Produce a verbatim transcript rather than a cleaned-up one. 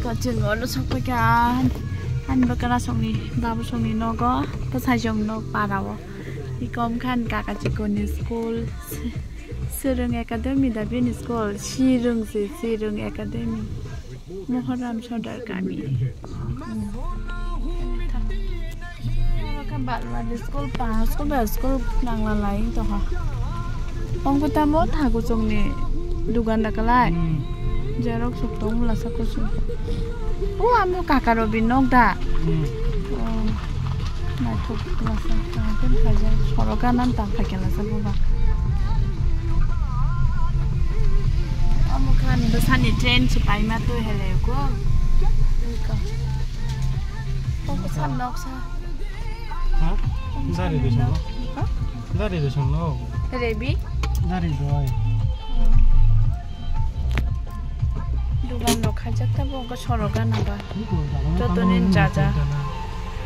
Coaching o no sok paikha. Ani bwkra songni, babu songni nogo, bwsai song nok para o. Ikom khan kaka chikoni school. Sirung Academy da bini school, Sirung se, Sirung Academy. Mohoram Sodar kami. Oro khe balwadi school pa, school ba school nangla lai tongkha. Tongkhe tamo thaku chongni dugan da kalai. Hmm. Xerox suk tong mula sa kusu. O amo kaka Robi nok da. Hmm. Oh. Naithok masa, tang khe phaijak, soro gana tang phaikhe lasa buba. Omo khan bwsani train se paima twi hele ko. Ko bwsa nok sa. Ha? Dari dusong no? Ha? Dari dusong no? Rebi? Dari doi. Dugan rok khajak tabo, ko soro gana ba. Joto nin jaja.